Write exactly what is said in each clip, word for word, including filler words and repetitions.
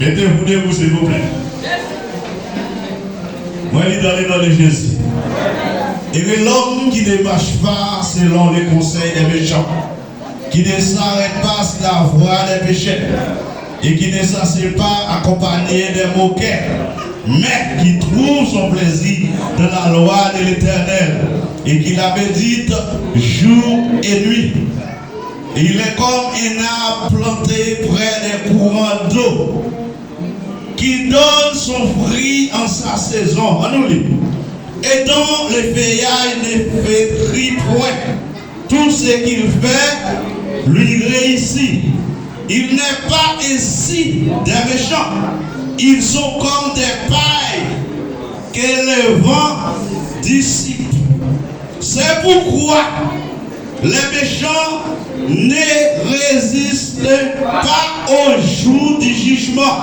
Mettez-vous debout, s'il vous plaît. Mwen li dans le nom de Jésus. Heureux l'homme qui ne marche pas selon les conseils des méchants, qui ne s'arrête pas sur la voie des pécheurs, et qui ne s'assied pas accompagné des moqueurs, mais qui trouve son plaisir dans la loi de l'Éternel, et qui la médite jour et nuit. Il est comme un arbre planté près des courants d'eau, qui donne son fruit en sa saison. Ann nou li. Et dont le feuillage ne flétrit point. Tout ce qu'il fait lui réussit. Il n'est pas ainsi des méchants. Ils sont comme des pailles que le vent dissipe. C'est pourquoi les méchants ne résistent pas au jour du jugement,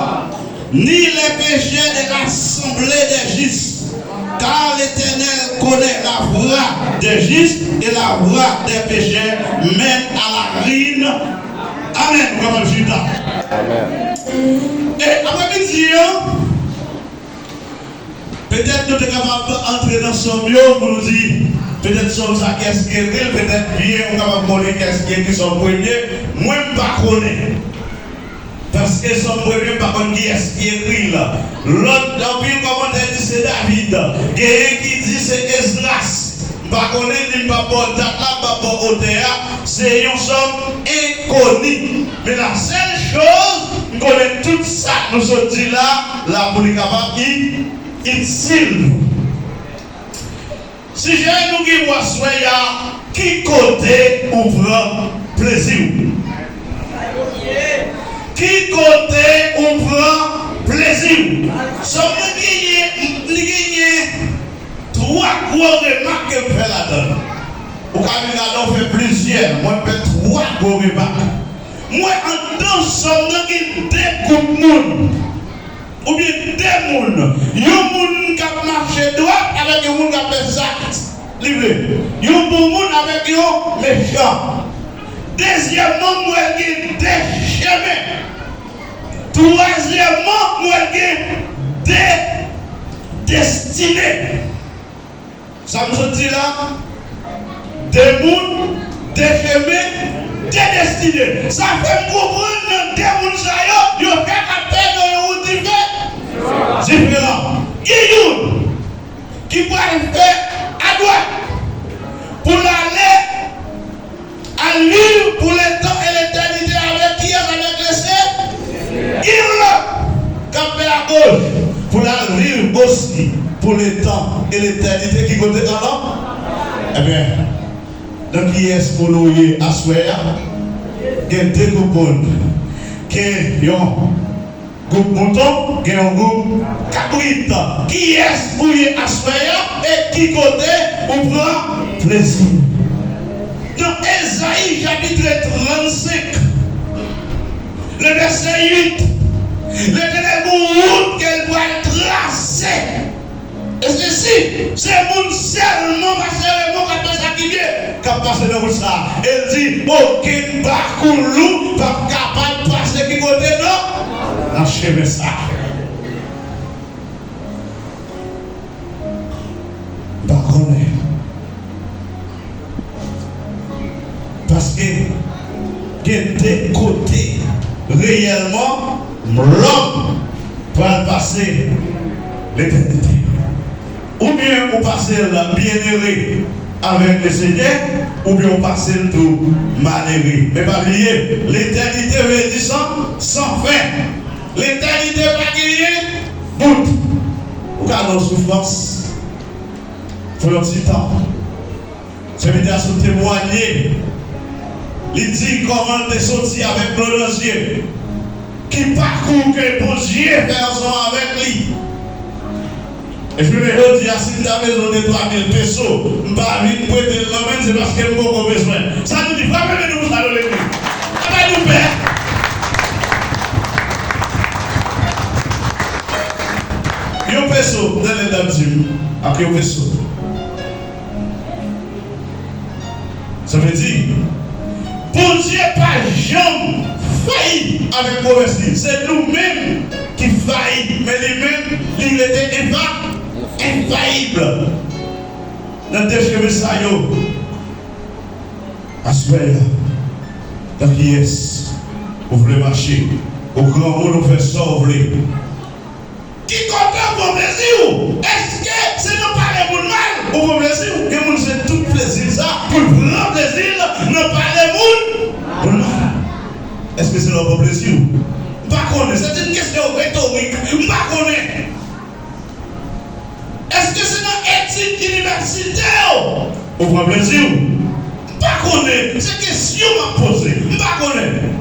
ni les pécheurs de l'assemblée des justes. Car l'Éternel connaît la voie des justes et la voie des pécheurs mène à la ruine. Amen. Ou kapab chita. Amen. E aprèmidi an, petèt nou te kapab antre nan sòm yo pou nou di, petèt sòm sa, kiyès ki ekri l, petèt byen ou kapab konnen kiyès ki ekri sòm premye. Mwen, m pa konnen. Paske sòm premye, m pa konn kiyès ki ekri l. Lòt, anpil kòmantè di se David. Genyen ki di se Esdras. M pa konnen, ni m p ap ba w dat la, m p ap ba w otè a. Se yon sòm enkoni. Men la sèl choz, m konnen tout sa nou sot di la, la pou li kapab i-, itil nou. Sijè nou gen pou aswè a, ki kote ou pran plezi w? Ki kote ou pran plezi w? Sòm nan genyen, li genyen twa gwo remak ke m fè ladan l. Ou ka vin gade, w fè plizyè, mwen fè twa gwo remak. M wè anndan sòm nan gen de gwoup moun. Oubyen de moun. Yon moun k ap mache dwat avèk yon moun k ap fè sa li vle. Yon bon moun avèk yon mechan. Dezyèmman, m wè gen de chemen. Twazyèmman, m wè gen de destine. Sa m sot di la, de moun, de chemen, de destine. Sa fè m konprann nan de moun sa yo, yo chak ap fè nan yon wout dife-, diferan. Gen youn ki pral fè adwat pou l ale al viv pou letan e letènite avèk kiyès? Avèk Leseyè. Gen yon lòt k ap fè agoch pou l al viv osi pou letan e letènite. Ki kote ankò? Ebyen, nan kiyès moun ou ye aswè a? Gen de gwoup moun. Gen yon gwoup mouton, gen yon gwoup kabrit. Kiyès ou ye aswè a e ki kote ou pran plezi? Nan Ezayi chapit trannsenk, le vèsè uit, Letènèl gen yon wout ke l pral trase. E se si, se moun sèlman, pastè Raymond, k ap fè sa ki byen, k ap pase nan wout sa a. E l di, okenn bakoulou p ap kapab pase ki kote non? Nan chemen sa a. M pa konnen. Paske gen de kote reyèlman lòm pral pase letènite. Oubyen ou pase l byennere avèk Lesenyè, oubyen ou pase l tou malere. Men pa bliye, letènite vle di san, san fen. Letènite pa genyen bout. Ou ka nan soufrans pou yon ti tan. Sèvitè a sot temwanye. Li di kòman l te soti avèk dlo nan zye. Ki pakou ke Bondye fè ansanm avèk li. Epi men jodi a, si m ta bezwen de twa mil peso, m pa vin prete l nan men l, se paske m poko bezwen. Sa nou di, frape men nou pou sa nan legliz. Apa nou pè? Yon peso, nan lè dam di m, ak yon peso. Sa vle di, Bondye pa janm fayi avèk pwomès li. Se nou menm enfayib nan de chemen sa yo. Aswè a, nan kiyès ou vle mache? Ou granmoun, ou fè sa w vle. Ki kote w pran plezi w? Èske se nan pale moun mal ou pran plezi w? Gen moun se tout plezi l sa, pou l pran plezi l nan pale moun, moun mal. Èske se la w pran plezi w? M pa konnen. Se yon kesyon retorik. M pa konnen. Èske se nan etid inivèsite w ou pran plezi w? M pa konnen. Se kesyon m ap poze. M pa konnen.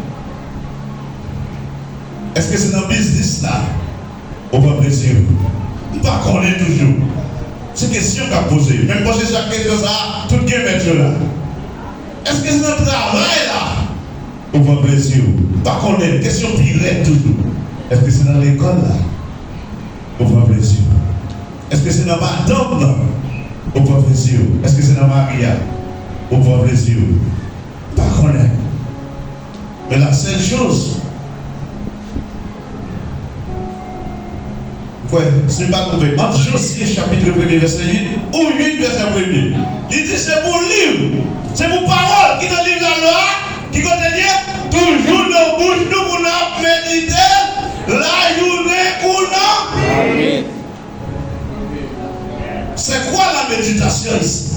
Èske se nan biznis la ou pran plezi w? M pa konnen toujou. Se kesyon k ap poze. Men m panse chak kesyon sa a, tout gen mèt yo la. Èske se nan travay la ou pran plezi w? M pa konnen. Kesyon pi rèd toujou. Èske se nan lekòl la ou pran plezi w? Èske se nan madanm nan ou pran plezi w? Èske se nan mari a ou pran plezi w? M pa konnen. Men la sèl choz, m kwè, si m pa twonpe, ant Jozye chapit premye vèsè uit, ou uit vèsè premye. Li di se pou liv, se pou pawòl ki nan liv lalwa a, ki kote l ye, toujou nan bouch nou pou n ap medite l lajounen kou nan. C'est quoi la méditation ici?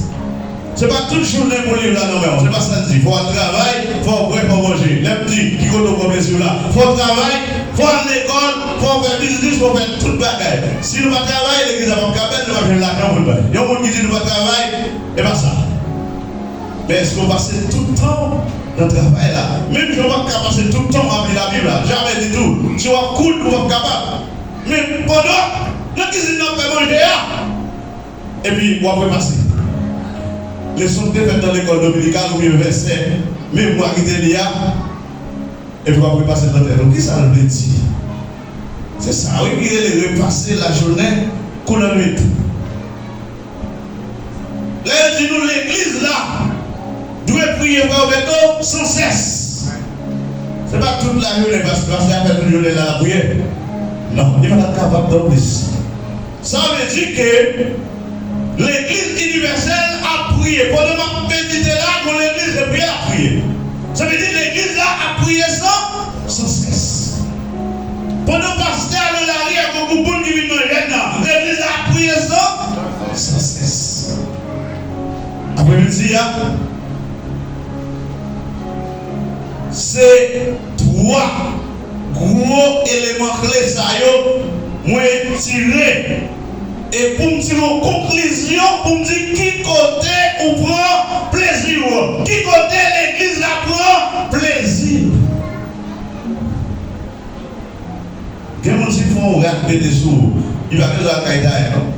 Se pa tout jounen pou liv la nan men w. Se pa sa l di. Fò w al travay, fò w bwè, fò w manje. Lè m di, ki kote w pran plezi w la? Fò w travay, fò w al lekòl, fò w fè biznis, fò w fè tout bagay. Si nou pa travay, legliz la p ap ka bèl, nou p ap jwenn lajan pou n bay. Yon moun ki di nou pa travay, e pa sa. Men èske w pase tout tan w nan travay la? Menm jan w p ap ka pase tout tan w ap li Labib la. Jamè ditou. Si w ap koud, ou p ap kapab. Men pandan nan kizin nan fè manje a, epi w ap repase leson ki te fèt nan lekòl dominikal oubyen vèsè memwa ki te li a, epi w ap repase l nan tèt ou. Kisa l vle di? Se sa wi ki rele repase lajounen kou nan nwit. Lè yo di nou legliz la dwe priye, frè Roberto, sansès. Se pa tout lajounen, pas-, pastè a fè tout jounen la l ap priye. Non, li pa t ap kapab non plis. Sa vle di ke legliz inivèsèl ap priye. Pandan m ap medite la, gon legliz de priye ap priye. Sa vle di legliz la ap priye san, sansès. Pandan pastè a nan lari a, gon gwoup moun ki vin manje nan legliz la ap priye san, sansès. Apremidi a, se twa gwo eleman kle sa yo mwen tire. E pou m tire yon konklizyon, pou m di ki kote ou pran plezi w, ki kote legliz la pran plezi l. Gen moun si fon rat mete sou ou, li pa bezwen al kay tayè non.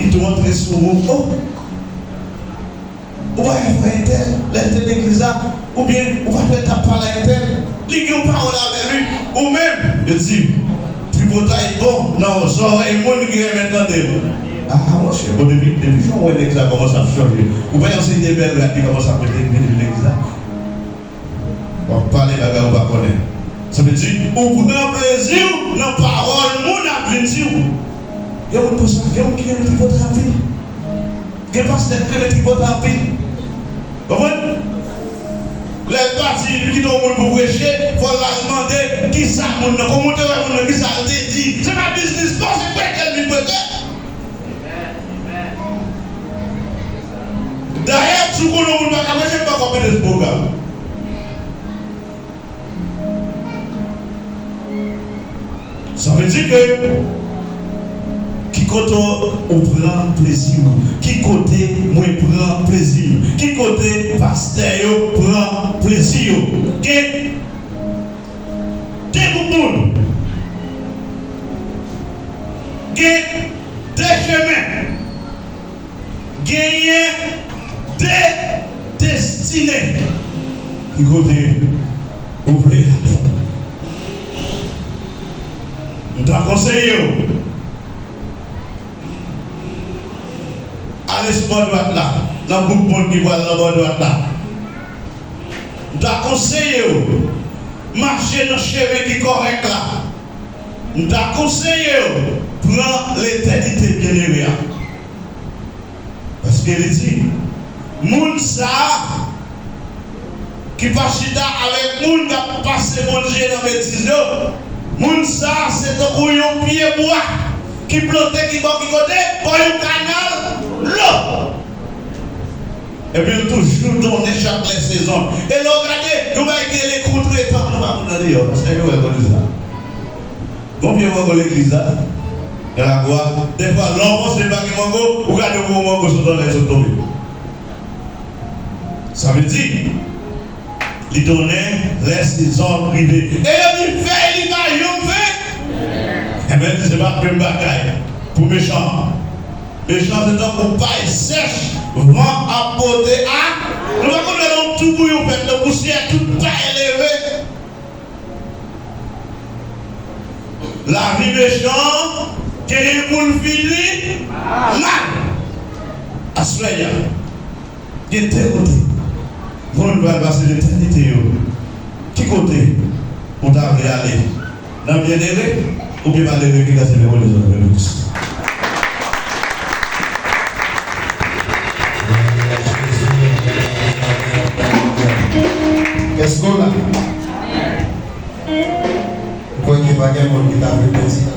Li tou antre sou ou. Oh! Ou pa fè entèl, lè l te legliz la, oubyen ou pa fè t ap pale ak entèl, li gen yon pawòl avè li, ou menm, yo di, tripotay bon nan zòrèy moun ki renmen tande l. Ah, monchè, bon, depi, depi jan w wè nèg sa kòmanse ap chanje, ou pa yon seri de bèl rad li kòmanse ap mete, mete legliz la. W ap pale bagay ou pa konnen. Sa vle di, ou pran plezi w nan pawòl moun ap vin di w. Gen moun konsa, gen moun ki renmen tripotay anpil. Gen pastè ki renmen tripotay anpil. Konprann? Lè l pati, li kite yon moun pou preche, fò l al mande kisa moun nan, kòman w te wè moun nan, kisa l te di. Se pa biznis pa w, se prete l vin prete. Dayè, si w konnen yon moun pa ka preche, l pa ka mete sou pwogram. Sa vle di ke ki kote ou pran plezi w? Ki kote mwen pran plezi m? Ki kote pastè yo pran plezi yo? Gen de gwoup moun. Gen de chemen. Genyen de destine. Ki kote ou vle ale? M ta konseye w ale sou bò dwat la, nan gwoup moun ki pral nan bò dwat la. M ta konseye w mache nan chemen ki kòrèk la. M ta konseye w Pran letènite byenneme a. Paske li di, moun sa a ki pa chita avèk moun k ap pase Bondye nan betiz yo, moun sa a se tankou yon pye bwa ki plante ki bò ki kote? Bò yon kanal dlo. Epi l toujou donnen chak lè sezon. E lè w gade, yon bagay ki rele kontretan, nou pa konn nan deyò, paske yo wè konn sa. Gon vye mango legliz la, nan lakou a. Dèfwa, lè w panse pa gen mango, ou gade yon gwo mango sot anlè, sot tonbe. Sa vle di, li donnen lè sezon rive. E yo di fèy li pa janm fenk. Enben, se pa menm bagay pou mechan an. Mechan se tankou pay sèch, van ap pote a. Nou pa konn lè yon tou bouyon fèt nan pousyè, tout pay leve. Lavi mechan an genyen pou l fini mal. Aswè a, gen de kote moun pral pase letènite yo. Ki kote ou ta vle ale? Nan byennere oubyen malere ki kase men w lezòt avèk Kris? Èske w la? M kwè ke pa gen moun ki ta vle pèdi